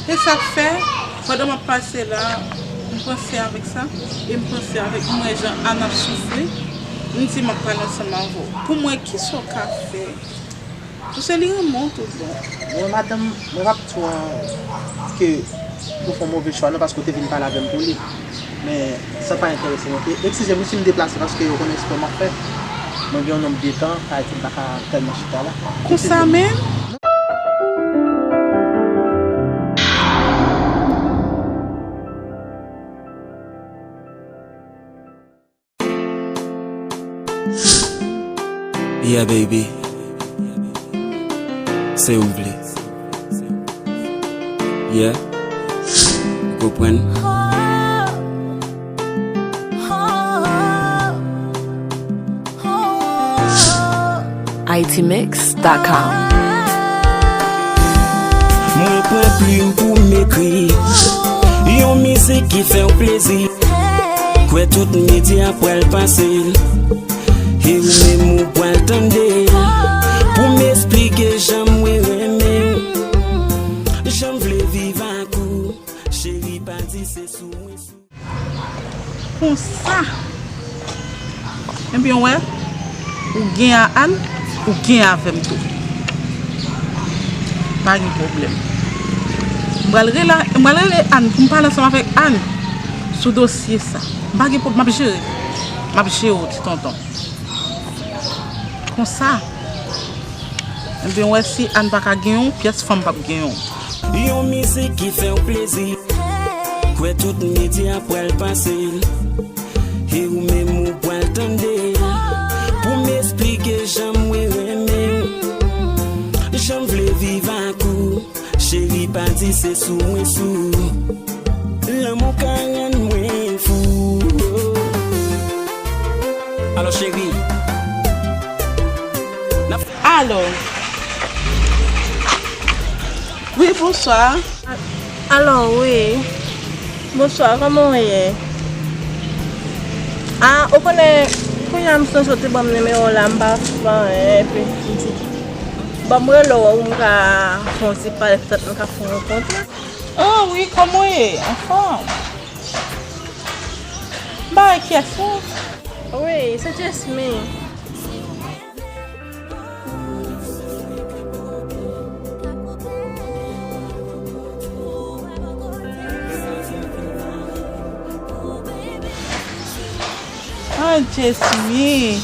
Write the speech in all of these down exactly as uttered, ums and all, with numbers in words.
Se sa k fè, pandan m ap pase la, m panse avèk sa, e m panse avèk mwen jan Ann ap soufri, m di m ap pale ansanm avè w. Pou mwen, kisa w ka fè? Paske li renmen w tout bon. Mwen, madanm, mwen p ap di w ke ou fè yon move chwa, non, paske w te vin pale avè m pou li. Men, sa pa enterese mwen. E eskize m wi si m deplase, paske w konnen espò m ap fè. Mwen gen yon nonb de tan, sa vle di m pa ka tèlman chita la. Konsa menm? Yeah, baby. Se ou vle. Yeah. Ou konprann? Haiti Mix dot com. Mwen pran plim pou m ekri yon mizik ki fè w plezi. Kwè tout medya pral pase l. E ou menm ou pral tande l. Pou m esplike jan mwen renmen w. Jan m vle viv ak ou. Cheri, pa di se sou mwen sou. Konsa. Ebyen, w wè, ou gen a Ann, ou gen avè m tou. Pa gen pwoblèm. M pral rele, m pral rele Ann pou m pale ansanm avèk Ann sou dosye sa. M pa gen pwoblèm, m ap jere. M ap jere w, ti tonton. Konsa. Ebyen, w wè, si Ann pa ka genyen w, pyès fanm p ap genyen w. Yon mizik ki fè w plezi. Kwè tout medya pral pase l. E ou menm ou pral tande l. Pou m esplike jan mwen renmen w. Jan m vle viv ak ou. Cheri, pa di se sou mwen sou. Lanmou ka rann mwen fou. Alò, cheri, n ap... Alò. Wi, bonswa. Alò, wi. Bonswa, kòman w ye? A, ou konnen, kounye a m sonje w te ban m nimewo w la, m pa fè anyen, epi m di, ban m rele w, m ka fè yon ti pale, petèt nou ka fè yon rankontre. Oh, wi, kòman w ye? Anfòm? M pa wè kiyès ou. Wi, se Jesmy. Ah, Jesmy.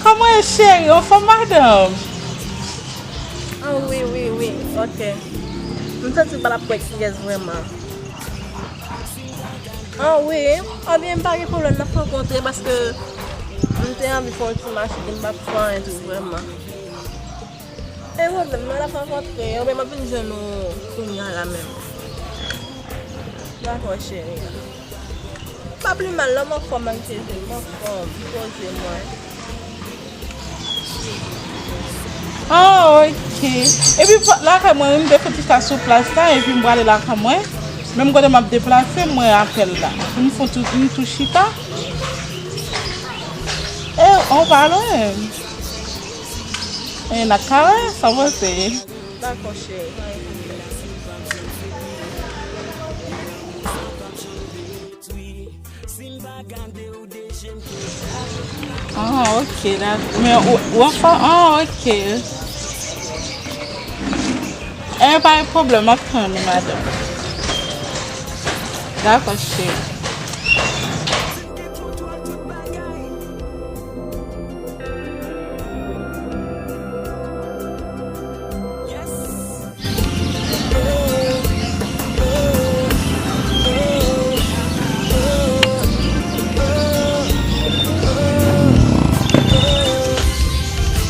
Kòman w ye, cheri? Anfòm, madanm? Ah, wi, wi, wi. Ok. M santi m pa t ap kwè kiyès vrèman. Ah, wi. Ebyen, m pa gen pwoblèm, n ap rankontre paske m te anvi fè yon ti mache, m p ap fè anyen tou vrèman. E pwoblèm, nou ap rankontre, oubyen m ap vin jwenn ou kounye a la menm. Dakò, cheri. Pa pli mal, non, m anfòm, ak Jezi, m anfòm, poze mwen. Oh, ok. Epi, pa, lakay mwen, wi, m te fè ti chita sou plas la, epi m prale lakay mwen. Menm kote m ap deplase, mwen apèl la. M fè tou, m tou chita. E, on pa lwen. E, n ap kare, sa w panse? Dakò, cheri. Ah, ok, dakò. Men, ou, ou anfòm, ah, ok. E, pa gen pwoblèm, m ap tann ou, madanm. Dakò, cheri.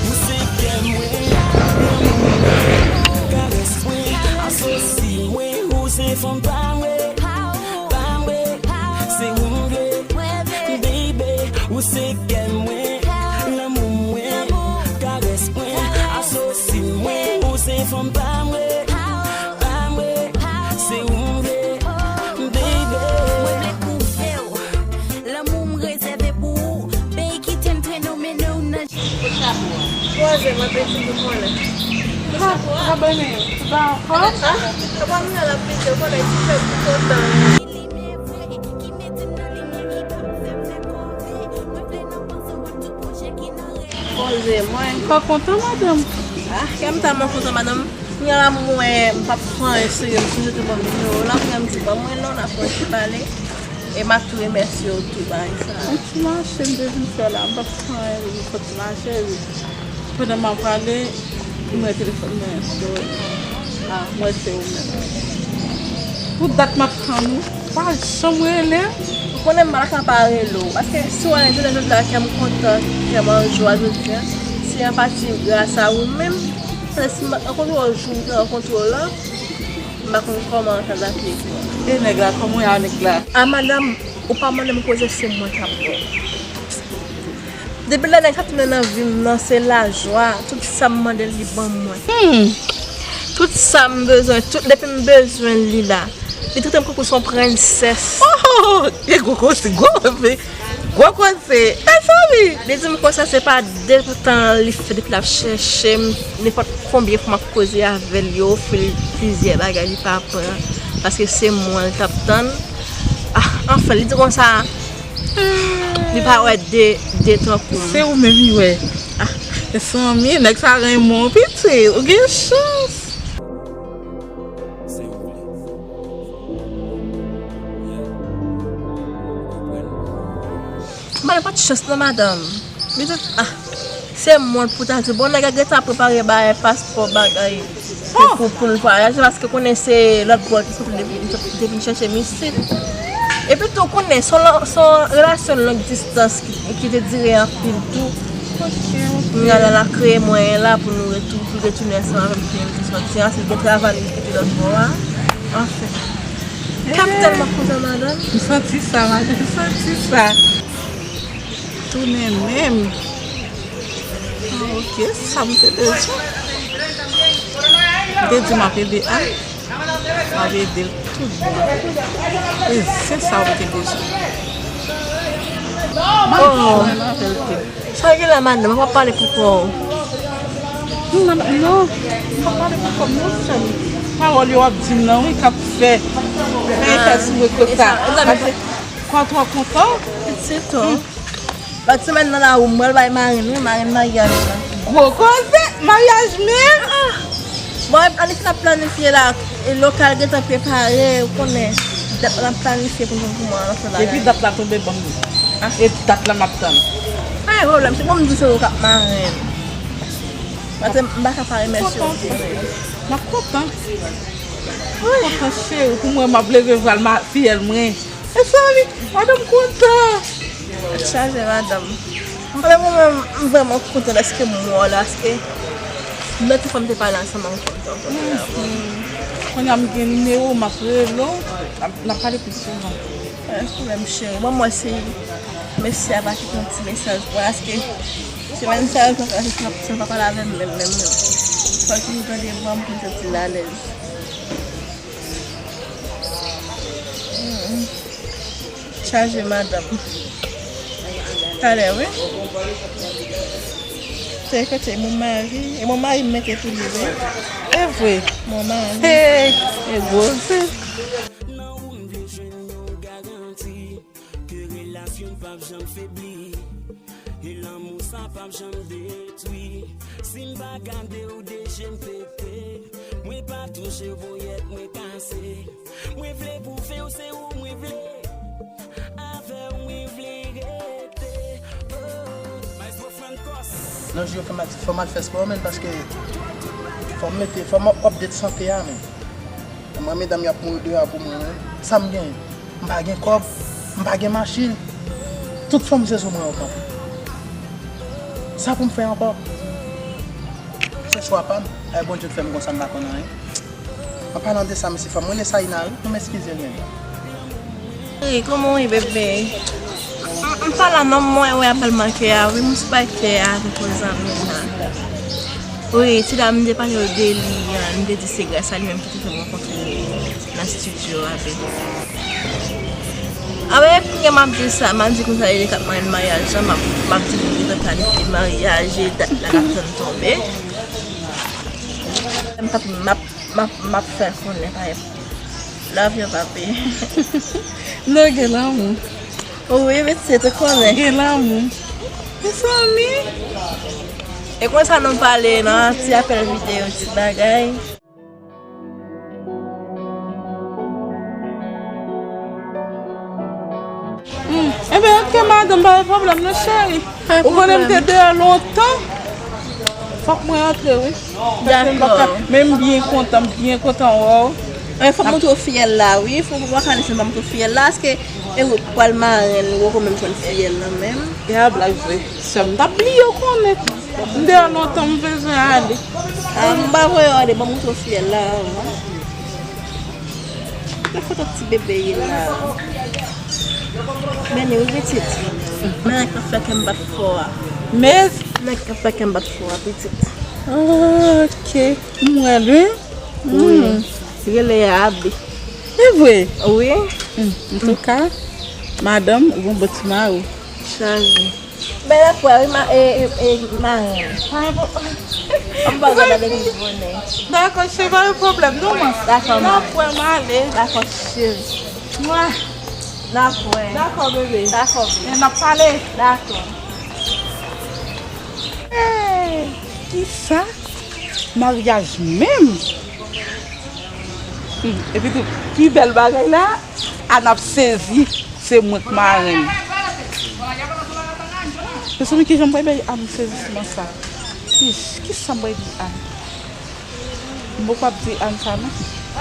Ou se kè mwen, lanmou mwen, karès mwen, asosi mwen, ou se fanm pa mwen, pa mwen, se ou m vle, baby, ou se kè mwen, lanmou mwen, karès mwen, asosi mwen, ou se fanm pa mwen, pa mwen, se ou m vle, baby. Mwen vle pwouve w lanmou m rezève pou ou. Peyi kite m trennen w, mennen w nan... Poze, mwen pedi pou konnen. Sa, sa bone, ou pa ankò? Ah, apa m nan la pete, ou konnen ti fè pou kontan. Poze mwen. Pa kontan, madanm? Ah, kè m tèlman kontan, madanm. Kounya la, mwen, m p ap pran anyen serye, m sonje te ban m nimewo la, kounya m di, ban mwen non, n ap pran ti pale. E m ap tou remèsye w tou, bagay sa. Yon ti mache m te vin fè la, m p ap pran anyen, m fè ti mache, wi. Pandan m ap pale, m wè telefòn mwen sone. Ah, m wè se ou menm. Pou dat m ap tann ou, pa janm rele. Ou konnen m pa ka pa rele w. Paske si w wè jounen jodi a, kè m kontan, kè m an jwa jodi a, se an pati gras a ou menm. Paske si m pa t rankontre w jou m te rankontre w la, m pa konn kòman sa t ap ye pou mwen. E nèg la, kòman w ye a nèg la? A madanm, ou pa mande m koze, se mwen k ap ba w. Depi lè nèg sa tounen nan vi m nan, se lajwa. Tout sa m mande l, li ban mwen. Hmm. Tout sa m bezwen, tout, depi m bezwen li la. Li trete m tankou se yon prensès. Oh! E gwo koze, gwo koze, gwo koze. Mezanmi! Li di m konsa se pa de tan li fè depi l ap chèche m. Nenpòt konbyen fwa m ap koze avè l, li ofri l plizyè bagay, li pa pran. Paske se mwen l t ap tann. Ah, anfen, li di konsa, li pa wè de, de tankou m. Se ou menm li wè. Ah, mezanmi, nèg sa renmen w, pitit, ou gen chans. Se ou vle. Yeah. Ou konprann? Mwen pa t chans non, madanm. Li di, ah, se mwen pou ta di, bon, nèg la gentan prepare bagay, paspò, bagay, pou, pou, pou l vwayaje, paske konnen se lòt bò l te soti depi, li te vin chèche m isit. Epi tou, konnen, se yon, se yon relasyon long distans ki, ki te dire anpil tou. Ok, ok. Kounya la, l ap kreye mwayen la pou nou retou-, pou l retounen ansanm avè m, kote m te soti an, si l gen travay, li kite lòt bò a. Anfen. Kè m tèlman kontan, madanm. M santi sa, madanm, m santi sa. Tounen menm. Ah, ok, sa m te bezwen. M te di m ap ede Al. M ap ede l tout bon. E se sa w te bezwen. M ap jwenn avè l tou. Sa w gen la, madanm? Ou p ap pale pou kò w? Non, non, m p ap pale pou kò m non, sè m. Pawòl yo w ap di m nan, wi, k ap fè, fè efè sou mwen konsa. Kwa twò kontan? Pitit, oh. Lòt semèn nan la, ou mwen bay marenn, wi, marenn maryaj la. Gwo koze, maryaj menm? Ah, ah. Bon, ann fin ap planifye la, e lokal gentan prepare, ou konnen, dat la n ap planifye pou nou, pou mwen, nan fè bagay. Depi dat la tonbe, ban m li. Ah. E dat la m ap tann. Pa gen pwoblèm, se pou m di se ou k ap marenn. Paske m pa ka pa remèsye w pou mwen. M ap kontan. Wi. Kontan cheri, pou mwen m ap leve vwal ma fiyèl mwen. Mezanmi, madanm kontan. Tèt chaje, madanm. Anfen, mwen menm, m vrèman kontan dèske m wè w la, paske lòt fwa m te pale ansanm, m kontan kounye a. Kounye a m gen nimewo w, m ap rele w, n ap, n ap pale pi souvan. Pa gen pwoblèm, cheri. Bon, mwen se mesye a pa kite yon ti mesaj pou mwen, paske semèn sa yo, sa, sa, sa, sa pa pale avè m menm, menm, menm. Fò l toujou tande vwa m pou m santi m alèz. Chaje madanm. Talè, wi. Se kote mon mari. E mon mari m mete tou li, wi. E vre. Mon mari. Hey, e gwo, se. Nan ou m vle jwenn yon garanti ke relasyon n p ap janm febli. E lanmou sa p ap janm detwi. Si m pa gade w de je m pete, mwen pa touche w ponyèt mwen kase. Mwen vle pwouve w se ou mwen vle. Avè w mwen vle rete. Oh. Maestro Francos. Nan jou yo fò m al, fò m al fè spò, menn, paske fò m mete, fò m update sante a, menn. Mwen, medam y ap mouri deyò a pou mwen, wi. Sa m genyen? M pa gen kòb, m pa gen machin. Tout fanm se sou mwen yo kanpe. Sa pou m fè ankò? Se chwa pa m. Ay, Bondye k fè m konsa, m pa konn anyen. An palan de sa, mesye, fò m rele Saïna, wi, pou m eskize l, menn. Wi, kòman w ye, bebe? M, m pa la non, mwen wè apèl manke a, wi, m sou pake a avèk yon zanmi m la. Wi, ti dam, m te pale w de li, an, m te di se gras a li menm ki te fè m rankontre nan estidyo a, bebe. A, bebe, kounye a m ap di sa, m ap di konsa, li k ap marenn maryaj lan, m ap, m ap di li gentan planifye maryaj, e dat la n ap tann tonbe. M ap, m ap, m ap, m ap fè konnen, pa. Love you, papi. Non, gen lanmou. Wi, pitit, ou konnen. Gen lanmou. Mezanmi. E konsa nou pale nan ti apèl videyo, ti bagay. Hmm. Ebyen, ok, madanm, pa gen pwoblèm, non, cheri. Ou konnen m te deyò lontan. Fòk mwen antre, wi. Paske m p ap ka, men m byen kontan, m byen kontan wè w. E, fòk m montre w fiyèl la, wi. Fòk mwen ka lese m montre w fiyèl la. Paske, e, ou pral marenn, ou poko menm jwenn fiyèl la menm. E a blag vre. Sè m, m t ap bliye w konnen. M deyò lontan, m bezwen ale. A, m pa voye w ale, ban m montre w fiyèl la avan. Nan foto ti bebe ye la. Beni, wi, pitit. Men nèg k ap fè kè m bat fò a. Men nèg k ap fè kè m bat fò a, pitit. Ok. M wè l, wi. Wi. Rele Abi. E vre? Wi. Hmm. Antouka, madanm, ou gon bon ti mari. Chaje. Bèl apre, wi, ma-, e, e, e, marenn. An pa gade depi bonè. Dakò, cheri, pa gen pwoblèm, non, man. Dakò, man. N ap wè, m ale. Dakò, cheri. Mwa. N ap wè. Dakò, bebe. Dakò, bebe. E n ap pale. Dakò. Hey, kisa? Maryaj menm? Hmm, epi tou, pi bèl bagay la, Ann ap sezi, se mwen k marenn. Mezanmi, kijan m pral bay Ann sezisman sa? Ki, kisa m pral di Ann? M poko ap di Ann sa non.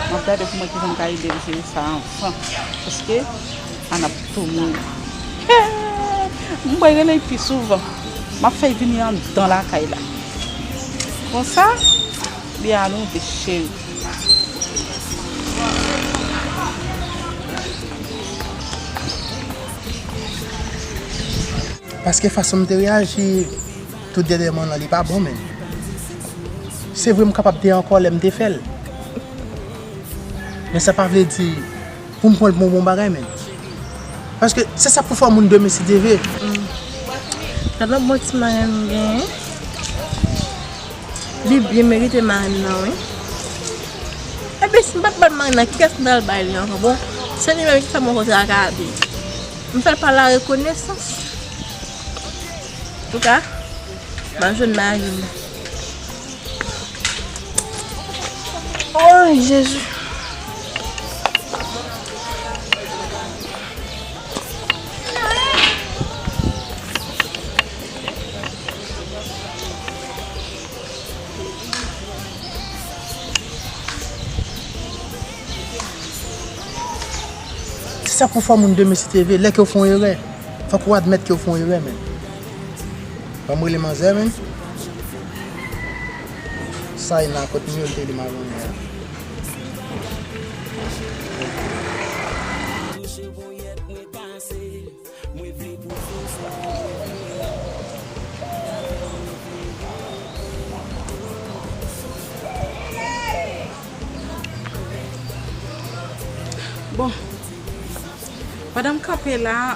M ap gade pou mwen kijan m ka ede l jere sa anvan. Paske Ann ap tou mouri. M pral rele l pi souvan. M ap fè l vini anndan lakay la. Konsa, li a nou de cheri. Paske fason m te reyaji tout dènyèman lan, li pa bon, men. Se vre, m kapab te an kòlè, m te fè l. Men sa pa vle di pou m pran l pou yon bon bagay, men. Paske se sa k pou fè yon moun demen si Dye vle. Gad lòt bon ti marenn m genyen. Li byen merite marenn nan, wi. Ebyen, si m pa t ba l marenn nan, kiyès m t al bay li ankò? Bon, se li menm ki fè m rankontre ak Abi. M fè l pa larekonesans. Antouka, m ap jwenn mari m. Oh, Jezi. Se sa pou fè moun demen si te vle, lè ke w fè yon erè, fòk ou admèt ke w fè yon erè, men. Ban m rele manzè, men. Sa e nan kot m yo, l te li magonnen an. Bon, pandan m kanpe la,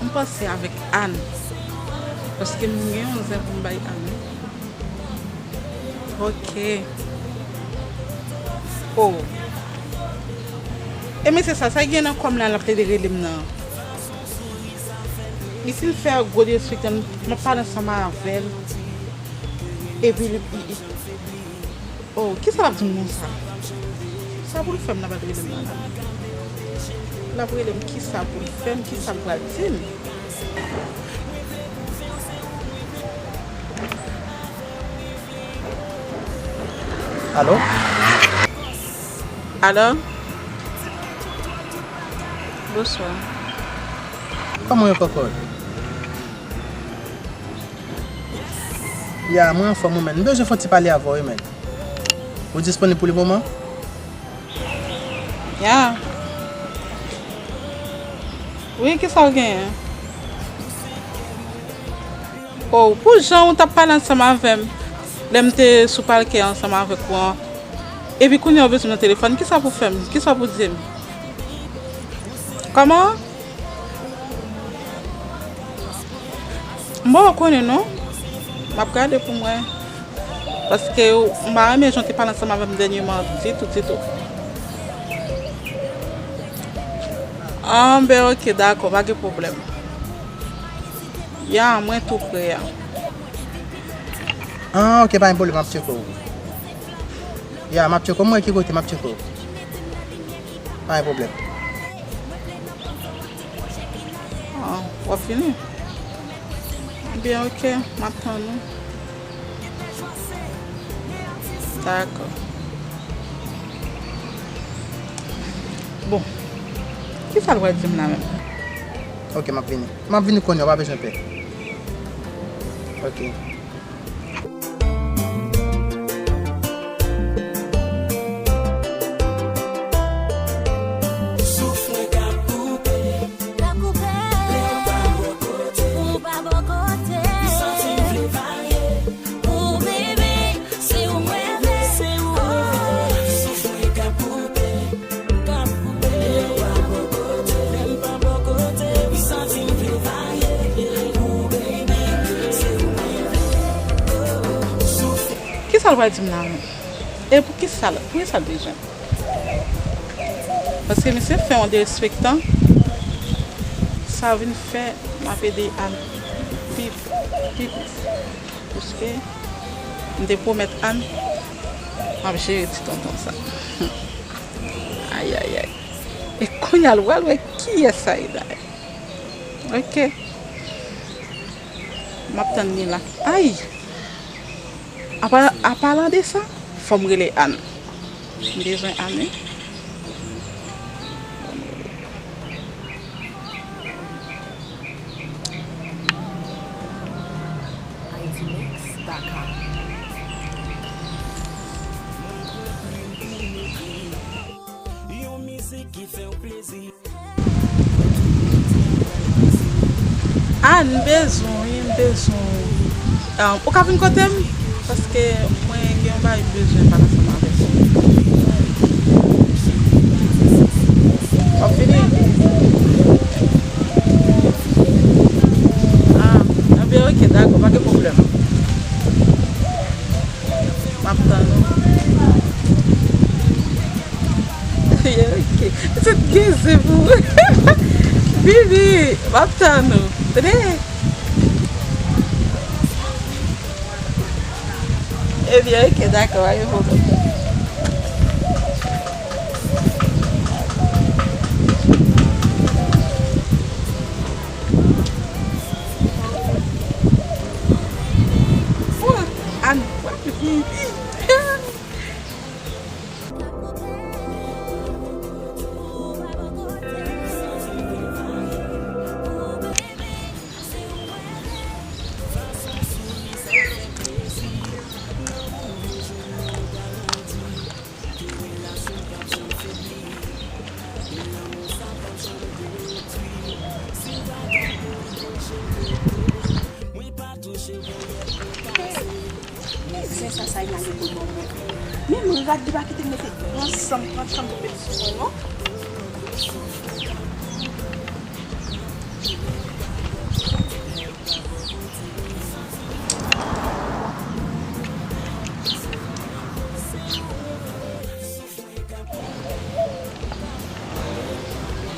m panse avèk Ann. Paske m gen yon zen pou m bay Ann, wi. Ok. Oh. E mesye sa, sa gen nan kò m la, l ap plede rele m nan. Li fin fè gwo disrespekte m, m ap pale ansanm avè l. Epi li, li, oh, kisa l ap di m konsa? Sa pou l fè m nan, l ap rele m nan la. L ap rele m, kisa pou l fè m, kisa l pral di m? Alo? Alo? Bonswa. Kòman w ye, kòkòt? Ya, mwen anfòm, wi, men. M bezwen fè yon ti pale avè w, wi, men. Ou disponib pou le moman? Ya. Wi, kisa w genyen? Oh, pou jan w t ap pale ansanm avè m, lè m te sou palkè ansanm avèk ou an. Epi kounye a w bezwen m nan telefòn, kisa pou fè m? Kisa pou di m? Kòman? M poko konnen non. M ap gade pou m wè. Paske ou, m pa renmen jan w te pale ansanm avè m dènyèman ditou, ditou. Anben, oke, dakò, pa gen pwoblèm. Ya, mwen tou prè a. Ah, oke, pa gen pwoblèm, m ap tcheke w. Ya, m ap tcheke w, m wè ki kote, m ap tcheke w. Pa gen pwoblèm. Ah, w ap vini? Ebyen, oke, m ap tann ou. Dakò. Bon, kisa l pral di m la menm? Oke, m ap vini. M ap vini kounye a, w pa bezwen pè. Oke. Souf mwen k ap koupe. K ap koupe. Lè w pa bò kote. Ou pa bò kote. Ou santi m vle varye. Ou bebe, se ou mwen vle. Se ou mwen vle. Souf mwen k ap koupe. K ap koupe. Lè w pa bò kote. Lè m pa bò kote. Ou santi m vle varye. Ou bebe, se ou mwen vle. Souf. Kisa l pral di m la menm? E pou kisa l, pou kisa l bezwen? Paske misye fè yon derespektan, sa vin fè m ap ede Ann pi, pi plis. Paske m te pwomèt Ann, m ap jere ti tonton sa. Ayayay. E kounye a l pral wè kiyès sa ye dayè. Oke. M ap tann li la. Ay! Apa, an palan de sa, fò m rele Ann. M bezwen Ann, wi. Haiti Mix dot com. Yon mizik ki fè w plezi. Ah, m bezwen w, wi, m bezwen w. Ah, ou ka vin kote m? Paske mwen gen yon bagay m bezwen pale ansanm avèk ou. W ap vini? Ah, enben, oke, dakò, pa gen pwoblèm. M ap tann ou. Ok. Se t gen ze pou ou. Bibi, m ap tann ou. Tande. Ebyen, ok, dakò, pa gen pwoblèm. Ann, w ap vini. Zen sa, sa y ale pou l ban mwen. Menm rad li pa kite m mete ansanm, pran tan pou met sou mwen, non.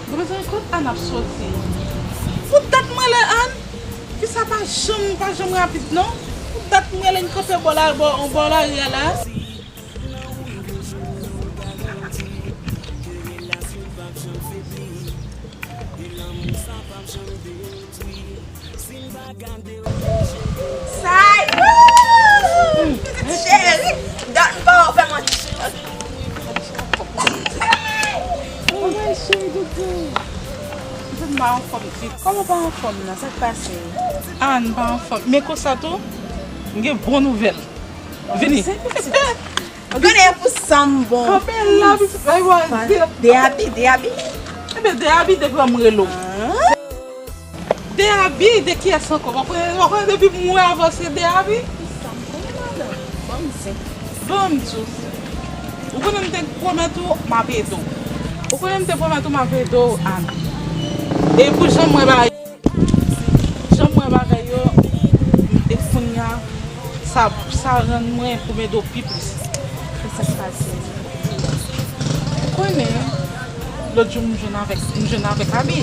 Gwo bezwen, kot Ann ap soti? Pou dat mwen lè Ann, fi sa pa janm, pa janm rapid non. Pou dat mwen lè n kanpe bò la, bò, bò lari a la. Sa yo! Pitit cheri, dat m pa wè w fè manti. Kòman cheri doudou? M pa anfòm ditou. Kòman w pa anfòm nan? Sa k pase? Ah, m pa anfòm. Men konsa tou, m gen bon nouvèl. Vini. Ou konnen pou sa m bon. Kanpe la, pitit, ay, wa, de, de abi, de abi. Ebyen, de abi, de granm rele w. Ah. De abi, de kiyès ankò? W ap konnen, w ap konnen depi m wè avè w se de abi. Sa m konnen, madanm. Ban m zen. Ban m di w. Ou konnen m te pwomèt ou, m ap ede w. Ou konnen m te pwomèt ou, m ap ede w, Ann. E pou jan m wè bagay, jan m wè bagay yo, e kounye a, Sa, sa rann mwen pou m ede w pi plis. Kisa k pase? Ou konnen, lòt jou m jwenn avèk, m jwenn avèk Abi.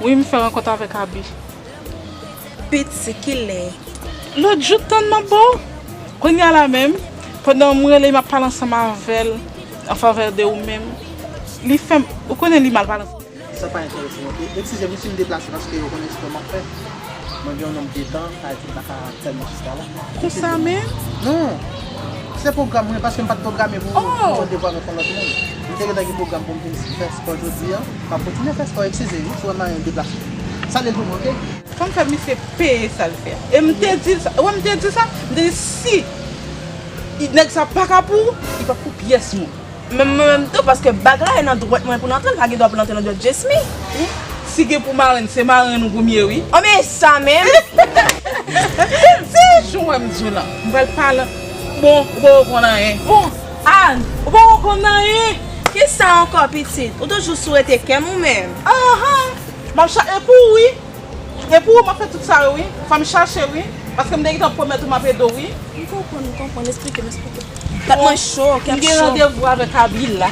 Wi, m fè rankont avèk Abi. Pitit, kilè? Lòt jou, tann m ap ba w. Kounye a la menm, pandan m rele, m ap pale ansanm avè l, an favè de ou menm, li fè m, ou konnen li mal pale ansanm. Sa pa enterese m, oke? Eskize m, wi, si m deplase, paske yo konnen spò m ap fè. Mwen gen yon nonb de tan, sa vle di m pa ka tèlman chita la. Konsa menm? Non. Se pwogram mwen, paske m pa t pwograme pou, pou randevou avèk yon lòt moun. M te gentan gen pwogram pou m vin fè spò jodi a. M ap kontinye fè spò, eskize, wi, si w wè m deplase. Salye l pou mwen, oke? Fanm fè misye peye sa l fè a. E m te di l sa, ou wè m te di l sa, m te di si nèg sa pa ka pou ou, li p ap pou pyès moun. Mwen menm tou, paske bag la e nan dwèt mwen pou l antre, l pa gen dwa pou l antre nan dwèt Jesmy. Si gen pou marenn, se marenn ou pou m ye, wi. An, men sa menm. Se jan w wè m di w lan, m pral pale. Bon, ou poko konn anyen. Bon, Ann, ou poko konn anyen. Kisa ankò, pitit? Ou toujou sou rete kè m ou menm? Ahan. M ap chache pou ou, wi. E pou ou m ap fè tout sa yo, wi. Fò m chache, wi. Paske m te gentan pwomèt ou m ap ede w, wi. M konprann, m konprann. Esplike m, esplike m. Tèt mwen cho, kè m cho. M gen randevou avèk Abi la.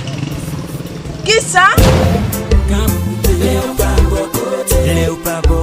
Kisa? Lè ou pa bò kote, lè ou pa bò